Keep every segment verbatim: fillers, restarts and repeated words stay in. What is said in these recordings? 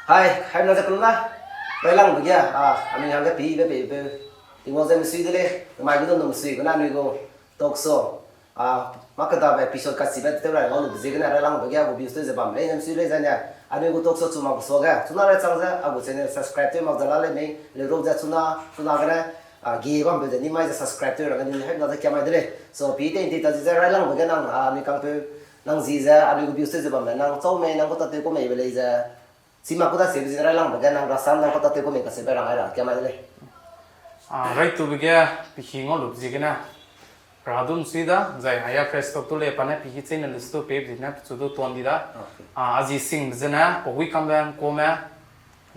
Hai, hai na ze kelum na. Railangbe ge, a, anui hangge pibe peibe. Tingwang ze mesui de lei, mai gu dam num sui, kena anui gu talk show. A, makkedabe episode kasibe tew rai ngau lu ziegene railangbe ge a gu views tew ze bam lei, mesui lei zane. Anui gu talk show chu mak suage, chuna rai chang ze, a gu channel subscribe tew mak ze la lei mei, le ro ze chuna, chuna gene, a, gi bambe ze ni mai ze subscribe tew ra ge ni hai na ze kia mai de lei. So, pi te nti ta zi ze railangbe ge nang, a, anui kangpeu, nang zi ze, anui gu views tew ze bambe, nang chau mei, nang kau ta tew ku mei be lei ze. Chima ku da se bi zi railangbe ge nang rasam nang kau ta tew ku mei kaseube rang ai ra, kia mai de lei. A, raitube ge, pihi ngau lu ziegene. Ra dum sui da, zai aia Christoph tu lei pa ne pihi chei ne list tu pei bi ne pechu du tuan di da. Okay. A, a zi sing zene, pogui kambe ngkuame,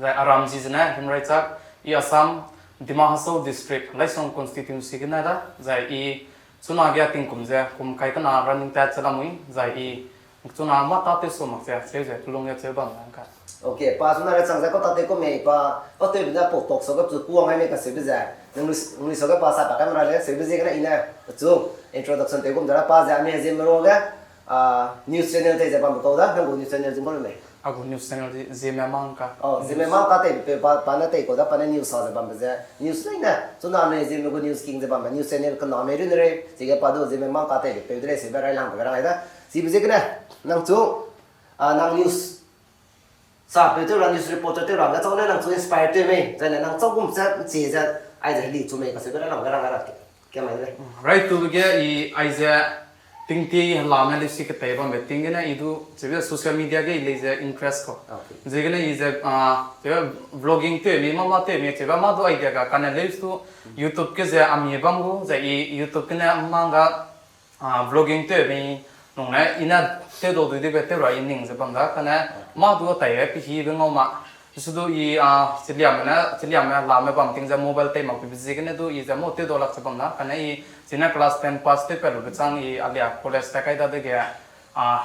zai aram zi zene, himraichak, i Assam, Dima Hasao District, Laisong Constituency gene da, zai i chuna ge tingkum ze, kum kai kena running tat che lamui, zai i chuna mâ tâ tew su mak ze, cheu ze, kelung ge cheu bam nang ka. Okay, pa chuna rai chang ze kau ta tew ku mei pa, pa tew bi ne pau talk show ge pechu kuang ai mei kaseube ze, nang lui, nang lui show ge pa sa pa kai mera lei, seube ziegene i ne, pechu, introduction tew gum ze ra pa ze, anui Zeme ro ge, a, news channel tei ze bambe kau da, nang gu news channel zi ngau lu mei. A gu news channel zi, Zeme Mangka. Oh, Zeme Mangka tei pe pa, pa ne tei kau da, pa ne news sa ze bambe ze, news lei ne, chuna anui Zeme gu news king ze bambe, news channel kena mei run rei, chige pa du Zeme Mangka tei pe peu de lei, seube railangbe ge rang ai da. Chibe ziegene, nang chu, a, nang news sa peu tew ra news reporter tew ra ne chau ne nang chu inspire tew mei, zai ne nang chau gum ze, nchi ze, aize heli chu mei kaseube railangbe ge rang ai ra. Kia mai de lei. Raitube ge i aize tingti helame leusi ketei bambe ting gene i du, chibe social media ge i lei ze interest kau. Okay. Ziegene i ze, a, chibe vlogging tew mi, mâ mâ tew mi, chibe mâ du idea ga, kane leusi du YouTube ge ze ami bam gu, ze i YouTube gene mâ ga, a, vlogging tew mi, nung ne, i ne tew dau dui dibe tew ra i ning ze bam da, kane mâ du tai e pihi be ngau ma. Su du i, a, chiliame ne, chiliame lame bam ting ze mobile tei mak pibe ziegene du i ze mâ tew dau lak ze bam da, kane i, chine class ten pass tew pat lube chang i alia college ta kai dadege, a,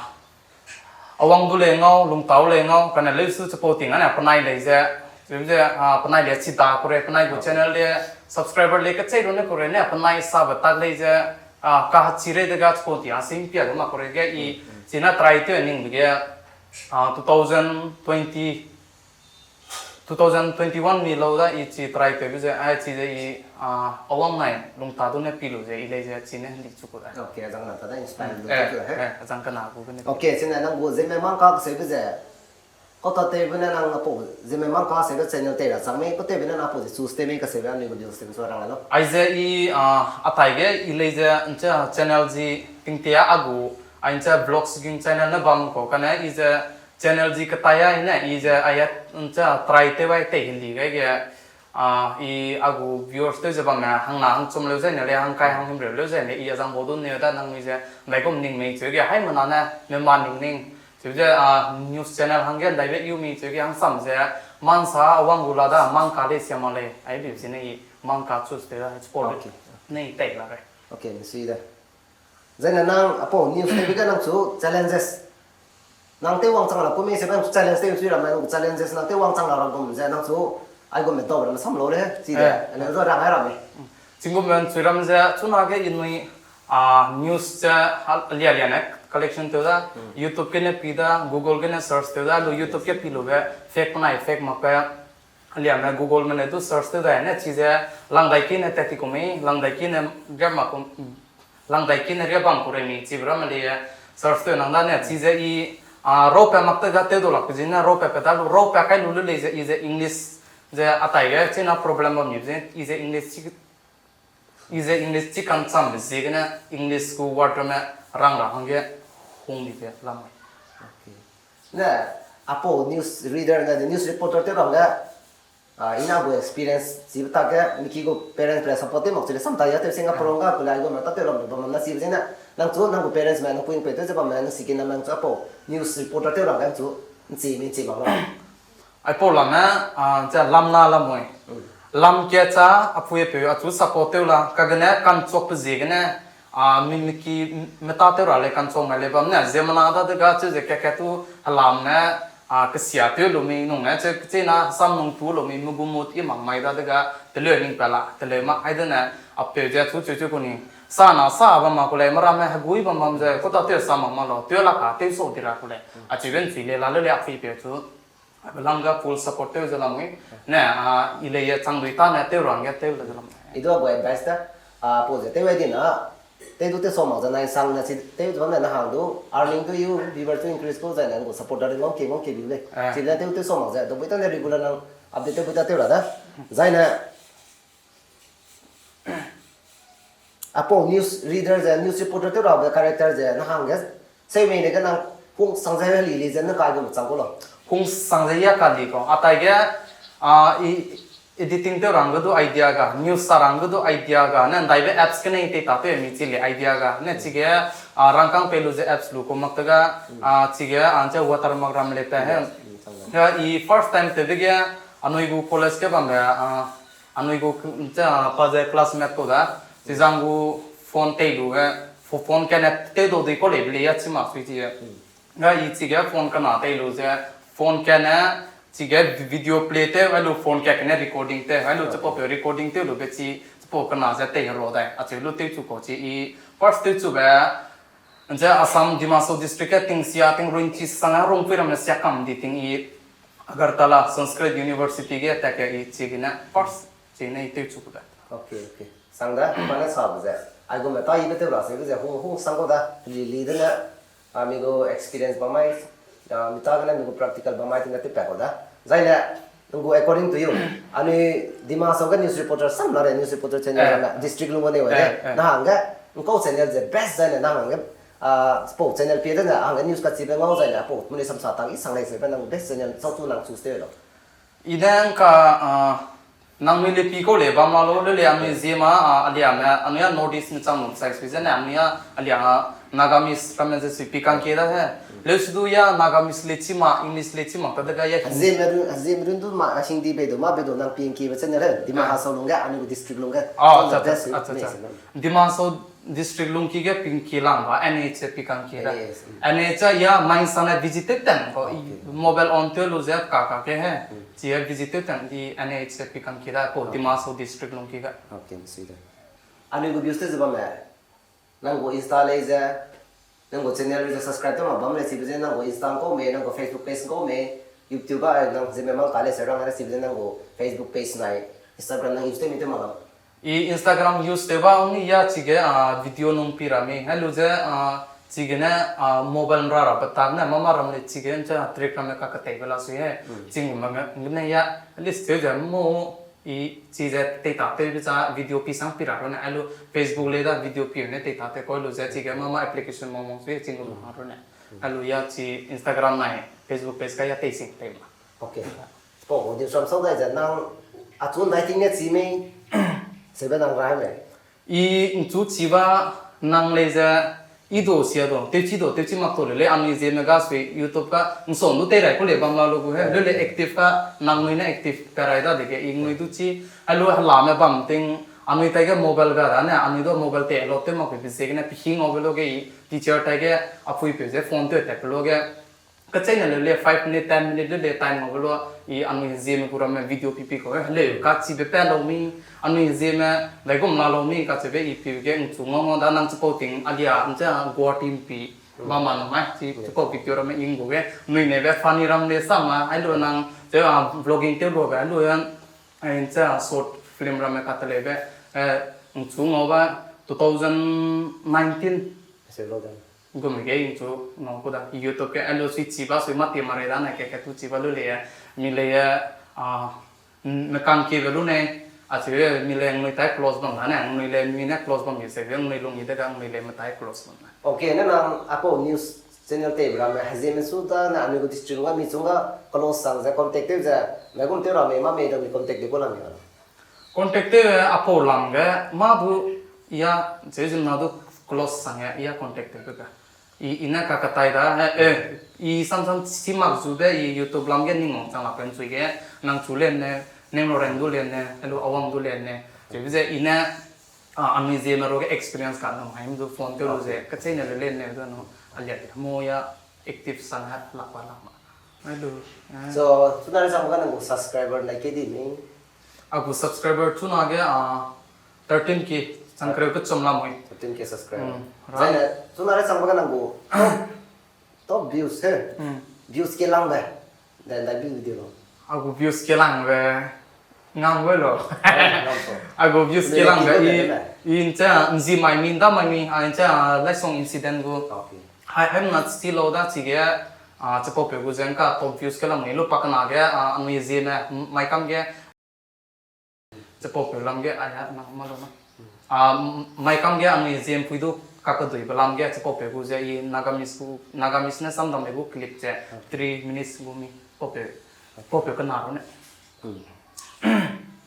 awang du lei ngau, lungtau lei ngau, kane leusi chipau ting ane penai lei ze, ze, a, penai lei chida kau rei, penai gu channel lei subscriber lei kechei lu ne kau rei ne, penai sabe tak lei ze, a, kahachi rei dege chipau ting a sing pia lu ma kau rei ge i, chine try tew ningbe ge, a, two thousand twenty, two thousand twenty-one mi lau da i chi try tewbe ze, ai chi ze i, a, awang nai lungta du ne pi lu ze i lei ze chine heli chu kau da. Okay, azang na ta da inspire lu chu he. Azang kena gu gene. Okay, chine nang gu Zeme Mangka kaseube ze, kau ta tewbe ne nang apau Zeme Mangka seube channel tei ra chang mei, kau tewbe ne nang apau ze choose tew mei kaseube anui gu views tew chu rang lau. Aize i, a, atai ge i lei ze nche channel zi tingti a gu, a nche vlogs ging channel ne bam kau kane i ze channel zi ketai a i ne i ze aia nche try tew ai tei heli gai ge, a, i a gu viewers tew ze bamme hangna hangchum leu zai ne lei hangkai hanghimreu leu zai ne i azang bau du ne da nang i ze ndaigum ning mei cheu ge haimena ne mema ning ning cheu ze, a, news channel hangge ndaibe iu mi cheu ge hangsam ze Mangsa awang gu la da Mangka lei sia ma lei ai biu zene i Mangka choose tew da support nei tei la rei. Okay, misui da. Zaine nang apau news tewbe ge nang chu challenges nang tew wangchang la ku mei se nang chu challenge tew sui ramme, nang challenges nang tew wangchang la ra gum ze nang chu aigum me dau ramme sam lau le, chi de, ane zo rang ai ramme. Chinggumme nchui ram ze chunage inui, a, news ze ha, lia lia ne collection tew da, YouTube gene pi da, Google gene search tew da, lu YouTube ge pi lube fake penai fake makbe, liame Google me ne du search tew da ne, chize langdai kine tat ti ku mei, langdai kine ge mak ku, langdai kine ge bam ku rei mi, chibe ramme le search tew nang da ne, chize i, a, raupat mak tew da tew du lak pe zine, raupat pe da lu, raupat kai lu lu lei ze, i ze English ze atai ge china problem bam mi ze, i ze English chi, i ze English chi kanchambe ziegene, English gu word ramme rang ra hangge hung di de lam. Ne, apau news reader ne, news reporter tew rangge, a, ina gu experience chibe tak ge, miki gu parents le support tew mak chile, samta ya tew Singapore ga, pulai gu ma ta tew ram bam na chibe zene, nang chu, nang gu parents me, nang puing pe tew ze bam me, nang sikin na nang chu apau news reporter tew rangge nang chu, nchi mi nchi bam la. Aipau lame, a, ze lamna lamui. Lam ke cha, apui apeu, achu support tew la, kagene, kanchuak pe ziegene, a, mi, miki, meta tew ra lei kanchuak mai lei bam ne, ziemmena dadege, cheu ze kat kat tu, helam ne, a, kesia tew lu mi nung ne, cheu, chena, sam nung tu lu mi, mi gu mut i mak mai dadege, teleu ning pe la, teleu mak, haide ne, apeu ze, chu, cheu, cheu ku ni, sa na, sa bam ma ku lei, meramme, hegui bam bam ze, kau ta tew sa mak ma lau, tew la ka, tew sau di ra ku lei, achibe nchui lei la leu lei, apui apeu chu, Belang ga full support tew ze lamui. Ne, a, i le ye chang dui ta ne tew rang ge tew le ze lamui. I du a gu advice da, a, pau ze tew ai di na, tew du tew so mak ze nai sang na si tew du ne na hang du, earning du you, viewer du increase ko zai ne gu supporter ngau ke ngau ke bi le. Eh. Si le tew tew so mak ze, du bui ta ne regular nang update tew bui ta tew ra da. Zai ne, Aipau news reader ze, news reporter tew rabe character ze, na hangge, seu mei ne ge nang hung sang ze li li ze na kai gu chang ku lo. Hung sang ze ya ka li ko. A tai ge, a, i, editing tew rang ge du idea ga, news sa rang ge du idea ga, ne ndaibe apps ke ne i tei ta tew mi chi li idea ga, ne chige, a, rangkang pe lu ze apps lu ko mak te ga, a, chige, a, nche watermark ram le te he. Yes, mm, chang le. Ga i first time te de ge, anui gu college ke bam ge, a, Anui gu k-, ncha pa ze classmate ko da, chizang gu phone tei lu ge, pho-, phone kane tei dau dui ko lei beli ya chi mak sui chi e. Ga i chige phone kana tei lu ze, phone kane chige vi-, video play tew, ai lu phone ka kane recording tew, ai lu chipau pe recording tew lu be chi, chipau kana ze tei hero dai, a chi lu tew chu ko chi i, first tew chu be, nche Assam Dima Hasao district ke tingsia, tingrun chi sang a rungpui ram ne sia kam di ting i, Agartala Sanskrit University ge ta ke i chigene first chine i tew chu ku da. Okay, okay. Sang da, pa ne sa bu ze. Ai gu me ta i be tew ra se bu ze, hu, hu sang ko da, li, li de ne, a, mi gu experience ba mai, a, mi ta gene mi gu practical ba mai ting ga tew pa ko da. Zai ne, nang gu according to you, anui Dima Hasao ge news reporter sam la re, news reporter channel Eh. na, district lung ne wa Eh, de. eh. Na hangge, nkau channel ze best zai ne, na hangge, a, sport channel pie de ne, hangge news ka chi be ngau zai ne, sport muni sam sa tang i sang lei se be nang best channel sau tu nang choose te lo. I ne ngka, a, nang mi le pi ko le bam la lo, le le anui ziem a, a, alia me, anui a North East mi chang num sai sui ze ne, anui a, alia a, Nagamese ramen ze sui pi kang ke da he. Le su du ya Nagamese le chi ma, English le chi ma, ta de ga ya Ziem run, ziem run du ma, a, Hindi be du ma, be du nang pi ke be channel he, Dima Ah. Hasao lung ge, anui gu district lung ge. Ah, Chang acha, de acha, se, acha, ne acha. se na. Dima Hasao district lungki ge pingki lang ba, N H A pi kang ki da. Yes, mm. N H A ya main sana visit tew ten ko, i Okay. mobile on tew lu ze ka ka ke he. Mm. Chi ya visit tew ten di N H A pi kang ki da ko Okay. Dima Hasao district lungki ga. Okay, sui da. Anui gu views te ze bam le. Nang gu Insta lei ze, nang gu channel lei ze subscribe tew ma bam le si be ze nang gu Insta ko me, nang gu Facebook page ko me, YouTube a nang ze me mang ka le se rang le si be ze nang gu Facebook page nai, Instagram nang use tew mi tew ma bam. I Instagram use tew ba ni ya chige, a, video nung pi ra mi. Helu ze, a, chigene, a, mobile ra ra betan ne mama ram le chige ncha trick ram ka ka tei be la sui he. Hmm. Ching ma me, ne ya, at least tew ze mo, i chi ze tei ta tew be cha video pi sang pi ra ro ne. Helu Facebook le da video pi ne tei ta tew ko lu ze chige mama application mo mo sui ching ma ro ne. Helu ya chi Instagram nai, Facebook page ka ya tei sing tei ma. Okay. Pau gu diu sam sau dai ze nang achu nai ting ne chi mei, sebe nang rai mei. I nchu chi ba nang lei ze, i do sia do, tewchi do, tewchi mak to le le, anui zieme ga sui, YouTube ga, nson du tei rai ku le bam la lu gu he, le le active ka, nang nui ne active ka rai da dege, i nui du chi, ai lu hela me bam ting, anui tai ge mobile ga da ne, anui du mobile te lo tew mak pe ziegene, pe hing o be lo ge i, teacher tai ge, apui pe ze phone tew tat pe lo ge, Kacheu ne le le five minute, ten minute le le time ngau be lua, i anui hezieme gu ramme video pipi kau, eh, heleu kachibe pa lau mi, anui hezieme daigum la lau mi, kacheube i piu ge ngchu ngau ngau da nang chipau ting, alia, nche Guwahati mpi, ba ma nang mai, chi, chipau video ramme i nggu ge, nui nebe funny ram le sa ma, ai lu nang, che, ah, vlogging tew lu be, ai lu yan, ai nche short film ramme kateleube, eh, ngchu ngau ba, two thousand nineteen. Ese vlog dan. Gum ge i chu ngau ku da, YouTube ke, alo sui chi ba, sui ma ti ma re da na ke, ke tu chi ba lu le, mi le, ah, mm, me kang ki be lu ne, a chi be mi le ngui tai close bam da ne, ngui le mi ne close bam mi se, ngui lung i de ga ngui le me tai close bam da. Okay, ne nang aipau news channel te bra me, hezieme su da na, anui gu district ga mi chung ga close sang ze contact te ze, me gum te ra me ma me da mi contact de ko la mi ga. Contact te aipau lam ge, ma du, ia, cheu zim na du close sang ia, ia contact te ga. I, i ne ka katai da, eh, eh, i sam sam si mak zu be, i YouTube lam ge ning wang chang la pen chui ge, nang chu len ne, neng lo ren du len ne, alo awang du len ne. Cheu ze i ne, ah, anui zieme ro ge experience ka nang hai du phone te lu ze, kacheu ne le len ne du no, alia mo ia active sang ha lak ba lak ma. Ai lu, eh. So, chuna re sang ga nang gu subscriber nai ke di mi? A gu subscriber chuna ge, ah, thirteen K, sang kereu ke chom la moi. Thirteen K subscriber. Mm, ra- Zaine, chuna re sang ga nang gu top, top views he. Mm. Views ke lang be. Dai dai bi video lo. Agu views ke lang be ngang we lo. Ngang so. Agu views ke lang be i, i nche nzi mai mi, nda mai mi, a nche laisong incident gu. Okay. Hai, hai mna chi lo da chige, a, chipau pe gu zeng ka top views ke lang mi lu pa kena ge, a, anui zie me, mai kam ge. Chipau pe lam ge, ai ha, na, ma lo na. A, mai kam ge anui zie mpui du, ka kedui be lam ge, chipau pe gu ze i Nagamese gu, Nagamese ne samdam be gu clip ze, three minutes gu mi, pau pe, pau pe kena ru ne.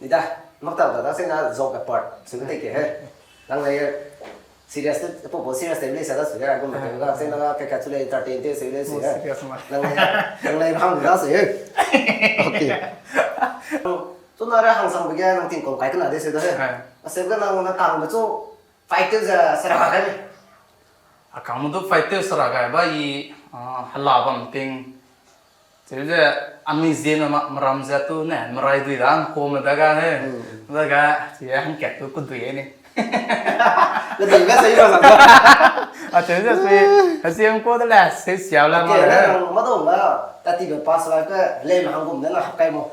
Ni da, mak ta da, da se na joke apart, se te ke he. Nang le serious te, pau pau serious te le se da se, gu me da se na ka ka chu le entertain te se le se. Nang le, nang le hang da se. Okay. Tu na re hang sang be ge nang tingkong kai kena de se da he. A se ga nang na kang be chu fight te ze sera kai. A kang mu du fight te sera kai ba i, a, hala bam ting. Cheu ze, anui zie me ma, meram ze tu ne, merai dui da, ko me da ga he. Da ga, chi hang kat tu ku dui ni. Le dui ga sei ba sa. A cheu ze sei, a zie ko de le, sei sia la ma. Okay, na ma dong ga, ta ti be pass la ke, le ma hang gum de na hap kai mo.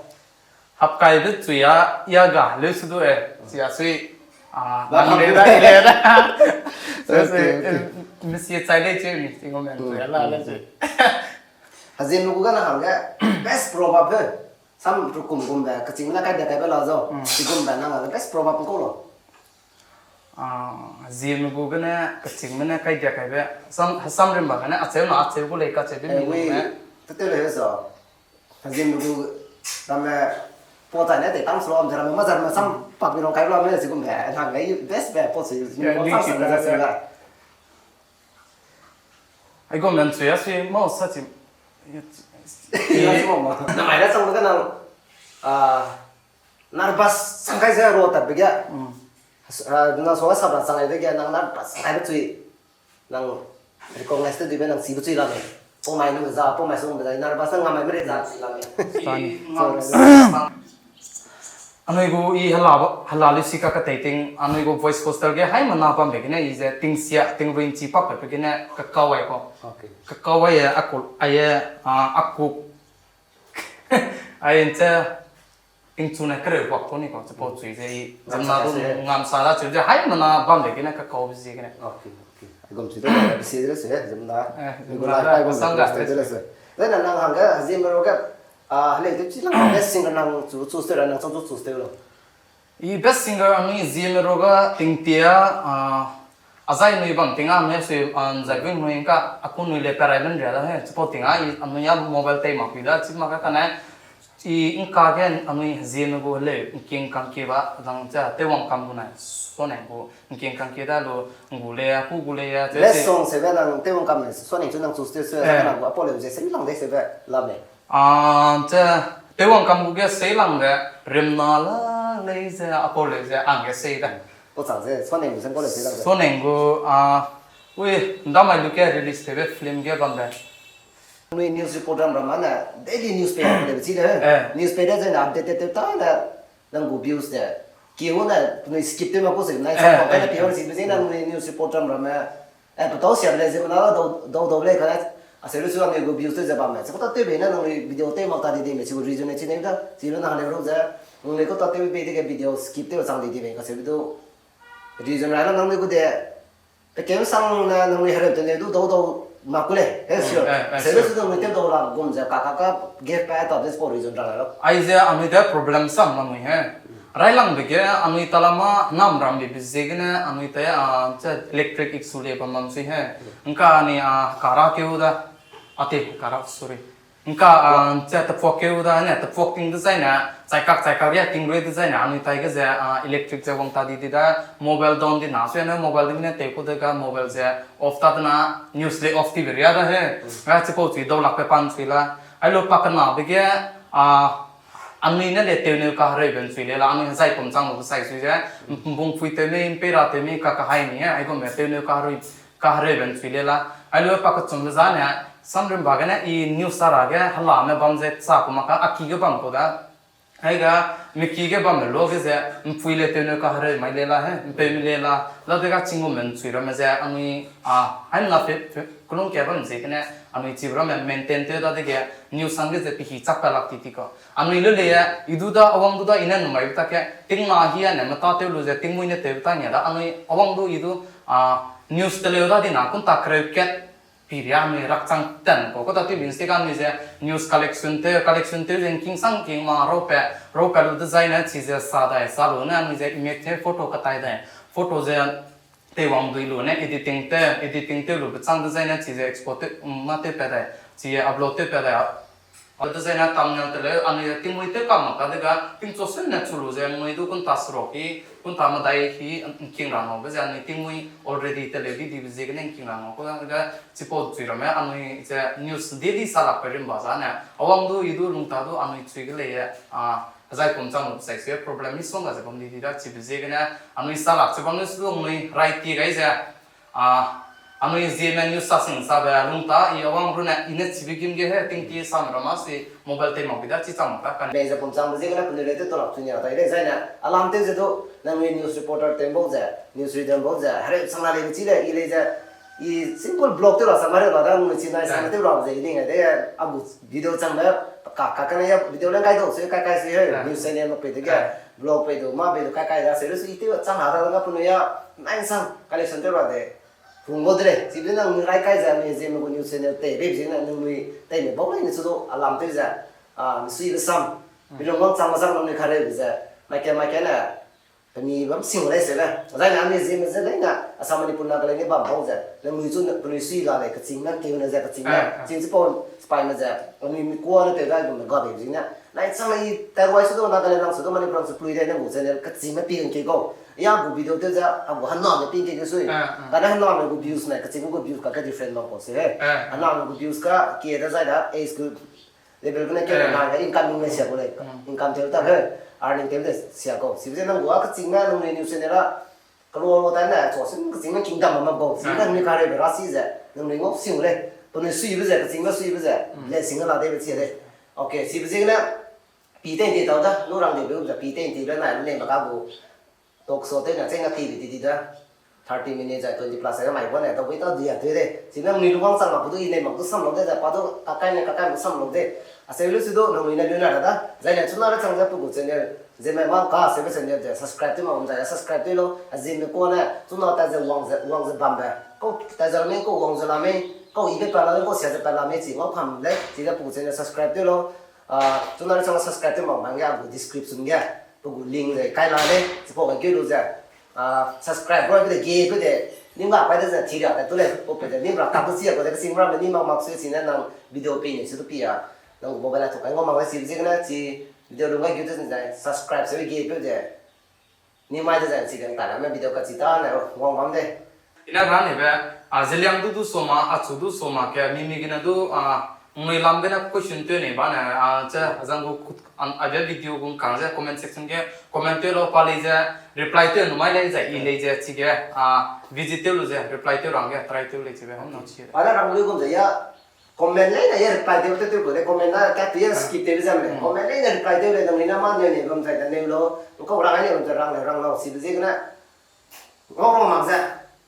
Hap kai be chui a, ya ga, le su du e, chi a sui, a, nang le da, le da. Sei sei, mesi chai le cheu ni, ting ko me, la le cheu. Haziem lu gu gane hangge best proverb he. Sam rukum gumbe, kechingme ne kai de kaibe la zau. Chigumbe nang a best proverb ngkau lo. A, haziem lu gu gane kechingme ne kai de kaibe. Sam, sam rimba gane acheu na acheu gu lei kacheu be mi wi, ne. Tete le he zau. Haziem lu gu ramme po tai ne te tang slo am ramme ma ramme sam pak mi rong kai la me chigumbe. Hangge best be po si. Ai gum nan chui a sui mau sa chi. Na mai da chang da nang, a, nervous sang kai ze ro ta be ge. A, nang so sa ba sang ai de ge nang nervous sang kai be chui. Nang recognize te dui be nang si be chui la me. Po mai nang za, po mai sung be za, nervous nang mai me re za si la me. Anui gu i hala ba, hala lu si ka katei ting, anui gu voice hostel ge hai mana bam be gene, i ze ting sia, ting ruin chi pak pe gene, kakau ai ko. Okay. Kakau ai e, aku, ai e, a, aku. Ai nche, ting chu ne kereu bak ko ni ko, chipau chui ze i, ngam sa du, ngam sa da chui ze, hai mana bam be gene, kakau be zi gene. Okay, okay. Ai gum chui de, si de se, zem da. Eh, zem da, ai gum sang da, de se. Then nang hangge, zem ro ge, a, hele tu chi lang, best singer nang chu, chu ste ra, nang chu, chu ste lo. I best singer anui ziem ro ga ting tia, a, azai nui bam ting a, anui sui, a, zai bing nui ka, aku nui le perai ben ria da he, chipau ting a, i, anui a mobile tei ma kui da, chip ma ka kane, i ngka ge anui ziem gu le, ngking kang ke ba, zang cha, te wang kam gu nai, so ne gu, ngking kang ke da lo, ngu le ya, ku gu le ya, che, best song se be nang te wang kam ne, so ne chu nang chu ste se, eh, nang gu, apo le je, se lang de se be, la me. A, che, tewang kam gu ge sei lang ge, rimna la lei ze, apo lei ze, ang ge sei da. Ko chang ze, Soneng gu zeng ko lei sei lang ze. Soneng gu, a, ui, ndamai lu ge release tebe film ge bam de. Nui news report ram ram ne, daily news pe de chi de. Eh. News pe de ze na update te ta ne, nang gu views de. Ki wu ne, nui skip te ma ko se, nai sa ko ne, viewer si be ze na nui news report ram ram ne. Eh, petau siam lei, ziemmena dau, dau, dau lei, kane, a, se lu su anui gu views tew ze bam me. Se kau ta tew bei ne, nangnui video tew mak ta di di me, se gu reason ne chi ne da, chi lu na hane ru ze, nangnui kau ta tew bei de ge video skip tew chang di di me, ka se lu du. Reason ra na nangnui gu de, pe kem sang ne, nangnui hereu te ne du, dau, dau, mak ku lei, eh, sure. Eh, eh, se lu su nangnui tew dau la, gum ze, ka, ka, ka, give back ta, this for reason ra la lo. Ai ze, anui de problem sam nangnui he. Railangbe ge anui talama nam ram be ziegene anui te, a, che electric issue le bam bam sui he. Ngka ni, a, kara keu da. Ate, kara, sorry. Ngka, a, che tepuak keu da ne, tepuak ting dezaine, chaikak, chaikak ya ting rui dezaine, anui tai ge ze, a, electric ze wang ta di di da, mobile down di na, sui ne mobile di ne te ku de ga, mobile ze off ta de na, news le off ti be ria da he. Ga chipau chui dau lak pe pan chui la. Ai lo pa kena be ge, a, anui ne le tewneu kahereu ben chui le la, anui hezai pum chang lu sai chui ze, mbung pui tew mei, mpei ra tew mei, ka kahai ni, ai gum me tewneu kahereu, kahereu ben chui le la, ai lu pa kechum le za ne, samrim ba gene i news sara ge, hala me bam ze, sa kuma ka, a ki ge bam ko da, ai ga, mi ki ge bam me lo ge ze, mpui le tewneu kahereu mai le la, he, mpeu mi le la, la de ga chingum men chui ra me ze, anui, a, hai na fe, fe, kulung ke bam ze gene, Anui chibe ramme maintain tew dadege news hangge ze pehi chak pa lak ti ti kau. Anui lu lei e, i du da, awang du da, i ne numai be ta ke, tingna hi a ne meta tew lu ze, tingmui ne tew be ta nia da, anui awang du i du, a, news teleu da di na, kunta kereu kat, pi ria anui rakchang ten kau, kau ta tewbe Instagram anui ze news collection tew, collection tew ze ngking sang ngking ma rau pe, rau pe lu dezaine chize sa dai, sa lu ne anui ze image ne photo katai dai, photo ze teiwang dui lu ne editing tew, editing tew lu bechang dezaine chize export tew, mm, ma tew pe dai, chize upload tew pe dai. Dezaine thumbnail teleu, anui tingmui tew kam mak ka dega, tingchu sen ne chu lu ze, ngui du kunta seruk hi, kunta medai hi, ngking ra ngau be ze, anui tingmui already teleu di dibe ziegene ngking ra ngau, kau dega, chipau chui ramme, anui ze news daily sa lak pe rimba zane, awang du, i du, lungta du, anui chui ge lei e, a, zai kum chang lu sai se problem i song ga ze bam di di da, chibe ziegene, anui sa lak, chi bam ne su du, anui rai ti gai ze, a, anui Zeme news sa sing sa be, lungta, i awang ru ne, i ne chibe gim ge he, tingti sam ra ma si, mobile tei mak bi da, chi chang mak da, kan. Mei ze kum chang be ziegene, penui lei tew to lak chu nia, tai lei zaine, alam tew ze du, nangnui news reporter tew bau ze, news reader bau ze, hereu chang la lei be chi le, i lei ze, i simple blog tew ra sa ma reu ba da, nangnui chi nai sa ma tew ra ze, i ning ai de, a gu video chang me, ka, ka, ka ne ya video leng kai dau se, kai, kai se he, news channel mak pei dege, blog pei du, ma pei du, kai, kai da se, lu su i tew chang ha da, da penui ya, nai sang, collection tew ra de, hung bau de lei, chibe nang rai kai ze, mi Zeme gu news channel tei, be ziegene, nangnui tei me bau lei ne su du, alam tew ze, a, mi sui be sam, mi lung wang chang ma sang nangnui kareu be ze, mai ke, mai ke ne, pemi bam sing lei se le. Zaine anui Zeme ze leine, Assam Manipur Nagaland ge bam bau ze, nangnui chu penui sui la lei, keching ne, keu ne ze, keching ne, ching chipau, spy me ze, anui mi kua ne tew dai gu me ga be ziegene. Nai chang i tai wai su du, Nagaland lang su du, Manipur lang su plui de, nang gu channel, keching me pi ke kau. Ya gu video tew ze, a gu hana me pi ke ke sui. Kane hana me gu views ne, keching gu views ka ke different bam kau se he. Hana me gu views ka, kie da zai da, age gu level gene ke na ga income ning le sia gu lei. Income tew ta he, earning tew de sia kau. Chibe ze nang gu a keching me nangnui news channel a, kelo lo ta ne, chu sim keching me kingdom ma bau. Chibe nangnui kareu be ra si ze, nangnui ngau sing lei. Penui sui be ze, keching me sui be ze, le sing la de be chi lei. Okay, chibe ziegene, pi tei ti tau da, lu rang di be ze, pi tei ti be nai ne ma ka gu. Talk show tew na chena ti bi ti ti da. Thirty minutes ai twenty plus ai mai bane, tau bui tau dia tew de. Chi nangnui lu wang chang mak gu du i nei mak du sam lau de, zai pa du kakai ne kakai mak sam lau de. A se lu su du nangnui ne lu na da. Zai ne chuna ra chang ze pe gu channel, Zeme ma ka se be channel ze subscribe tew mak bam zai subscribe tew lau. A Zeme kua ne chuna ta ze wang ze, wang ze bam be. Kau ta ze la mei, kau wang ze la mei, kau i be pa la mei, kau sia ze pa la mei, chi ngau kam lei. Chi ze pe gu channel subscribe tew lau. A, chuna ra chang subscribe tew mak bam ge a gu description ge. Pe gu link ze kai la lei, chipau ge keu lu ze. A, subscribe gu de ge pe de, nim ga pai de ze ti ra ta tu lei, pau pe de, nim ra ta tu sia gu de, keching ramme nim mak mak sui chi ne nang video pi ne su du pi a. Nang gu mobile a tu kai ngau mak le chi ziegene chi video lung ga keu de zai, subscribe se ge pe de. Nim mai de zai chi de ta na me video ka chi ta ne, wang wang de. Ina ran hebe, a, Zeliang du du soma, achu du soma ke, mi mi gene du, a, ngui lam gene question tew nei ba ne, a, che, azang gu kut, an, a video gu kang ze comment section ge comment tew lau pa lei ze, reply tew nu mai lei ze, i lei ze, chige, a, visit tew lu ze, reply tew rang ge, try tew lei chibe, hom nang chi. Pa da rang lu gum ze ya, comment leine ye reply tew tew tew gu de, comment na ka tu ye skip tew ze me. Comment leine reply tew lei, nangnui na ma ne ne bam zai da ne lau, kau rang ne bam zai rang le rang lau, chibe ziegene. Ngau rau mak ze,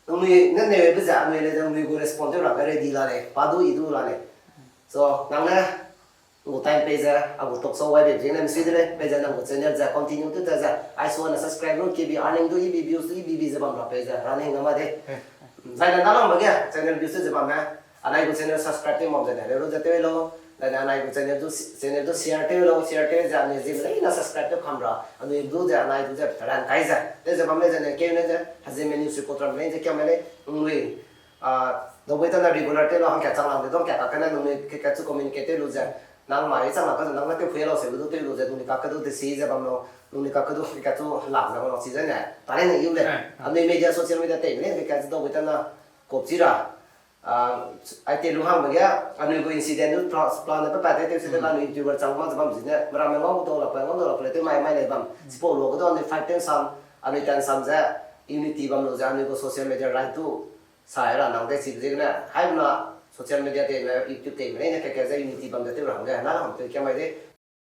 nangnui ne ne be ze, anui le nangnui gu respond tew ra ga ready la lei, pa du i du la lei. So, nang ne, ngu time pei ze, a gu talk show wai be ziegene mi sui de lei, pei ze nang gu channel ze continue tew ze, ai su ne subscribe lu, ke bi earning du, i bi views du, i bi bi ze bam ra pei ze, running na ma de. Zai ne na lang ba ge, channel views ze bam me. Anai gu channel subscribe tew mak ze ne, le ru ze tew lau. Dane anai gu channel du, channel du share tew lau, share tew ze anui Zeme leine subscribe tew kam ra. Anui du ze anai du ze ran kai ze. Tew ze bam le ze ne keu ne ze, Hazeme news reporter me lei ze keu me lei, nui, a, dau bui ta na regular tew lau hangkat chang lang de dong kat ka ne nui ke ka chu communicate tew lu ze. Nang mai chang lang ka ze nang ne tew pui lau se du tew lu ze nui ka ke du de si ze bam lau, nui ka ke du ke ka chu lang ze bam lau si ze ne. Ta le ne yu le. Anui media, social media tei me lei ke ka chu dau bui ta na kop chi ra. A, ai te lu hangbe ge, anui gu incident du plan, plan ne pe pat te, te side la anui YouTuber chang ma ze bam zine, meramme ngau dau lak pe, ngau dau lak pe le, te mai, mai le bam. Chipau lu ge du anui five ten sam, anui ten sam ze, unity bam lu ze, anui gu social media right du, sa ra nang de chip ziegene, hai na social media te me, YouTube te me, ne ke ke ze unity bam ze te rang ge, na hang te ke mai de,